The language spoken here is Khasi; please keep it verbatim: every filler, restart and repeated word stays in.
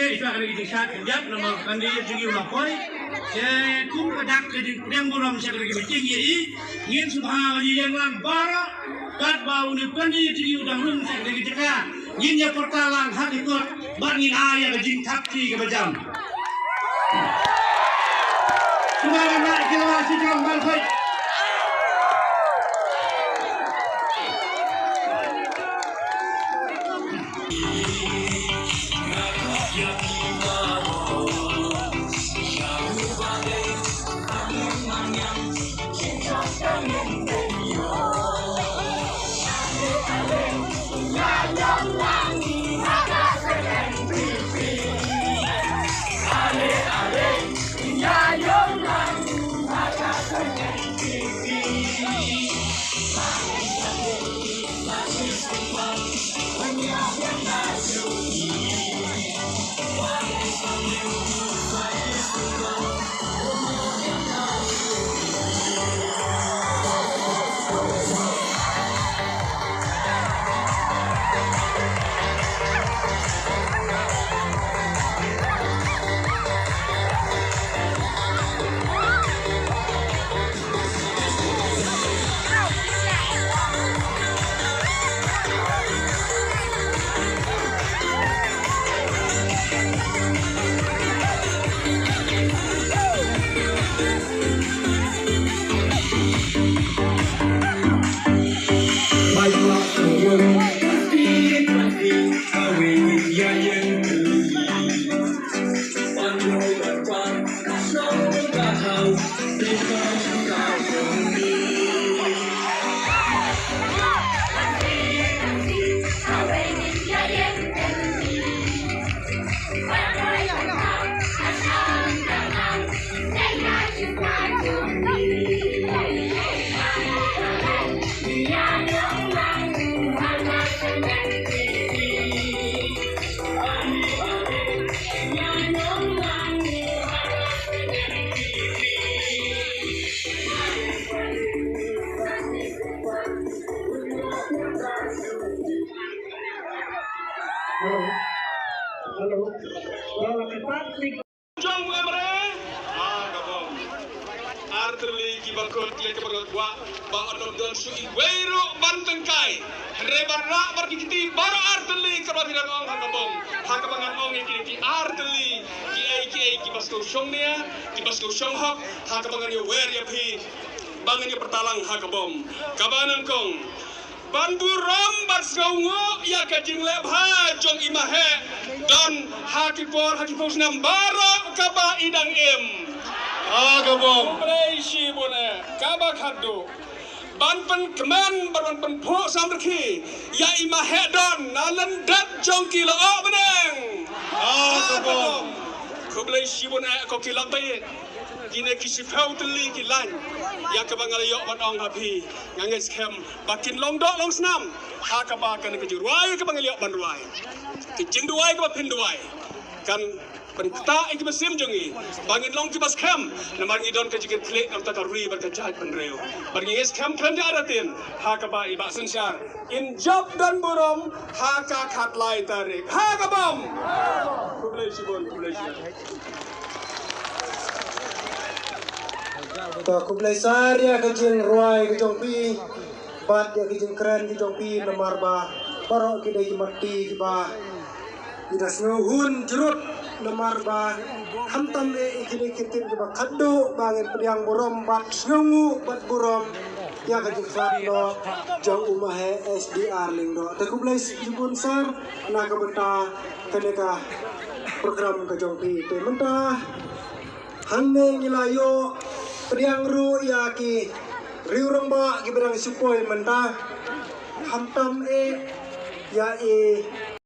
Ïa ka dei ka jingshad kynjat namar ka kandidate jong ngi u la poi. Te kum ka dak ka jingpdiang burom sha ka dei ka meeting ïa i. Ngin sngewbha ba ngi ïeng lang baroh. Katba une u kandidate jong ngi u dang rung sha ka dei ka jaka, ngin ïa pyrta lang ha ki kot bad ngin ai ïa ka jingthap kti kaba jam. Sngewbha ban ai ki lawa sha jong ban khoi. Hello. Hello. Hello. Jong Amre. Ah, ka bom. Ar tylli kiba kut ïa kiba kwah ba ngan ym don shuh iwei ruh ban tyngkai. Hynrei ban rah bad ki kti baroh ar tylli kaba phi dang ong ha ka bom. Ha kaba ngan ong ïa kine ki ar tylli kiei kiei kiba sngewshong nia, kiba sngewshong hok, ha kaba ngan ïa wer ïa phi ba ngan ïa pyrta lang ha ka bom. Kaba nyngkong, ban burom bad sngewnguh ïa ka jingleh bha jong i Maheh Don ha ki por ha ki phew snem baroh kaba i dang im. Ha ka bom. Khublei shibun eh. Kaba khatduh, ban pynkmen bad ban pynphuh samrkhie ïa i Maheh Don na lyndet jong ki lyoh bneng. Ha ka bom. Khublei shibun eh ko ki lok baieit. Kine ki shiphew tylli ki lain ïa kaba nga la ïoh ban ong ha phi. Nga ngeit skhem ba kin long doh long snam ha kaba kane ka jingrwai kaba ngi la ïoh ban rwai, ka jingduwai kaba phin duwai, kan pynkta ïa ki mynsiem jong ngi ba ngin long kiba skhem namar ngi don ka jingkitkhlieh na ka bynta ka ri bad ka jaitbynriew. Bad ngi ngeit skhem khlem da artatien ha kaba i Bah Synshar in jop don burom ha ka khatlai tarik. Ha ka bom. Khublei shibun, khublei shibun. To khublei shibun ïa ka jingrwai ka jong phi bad ïa ka jingkren ka jong phi namar ba baroh ki dei ki mat ti kiba ngi da sngewhun jrut namar ba khamtam eh ïa kine ki ktien kiba khatduh ba ngin pdiang burom bad sngewnguh bad burom ïa ka jingkren noh jong u Maheh S D R Lyngdoh. Te khublei shibun sir na ka bynta kane ka program ka jong phi. Te mynta hangne ngi la ïoh pdiang ruh ïa ki riew rangbah kiba dang shu poi mynta. Khamtam eh ïa i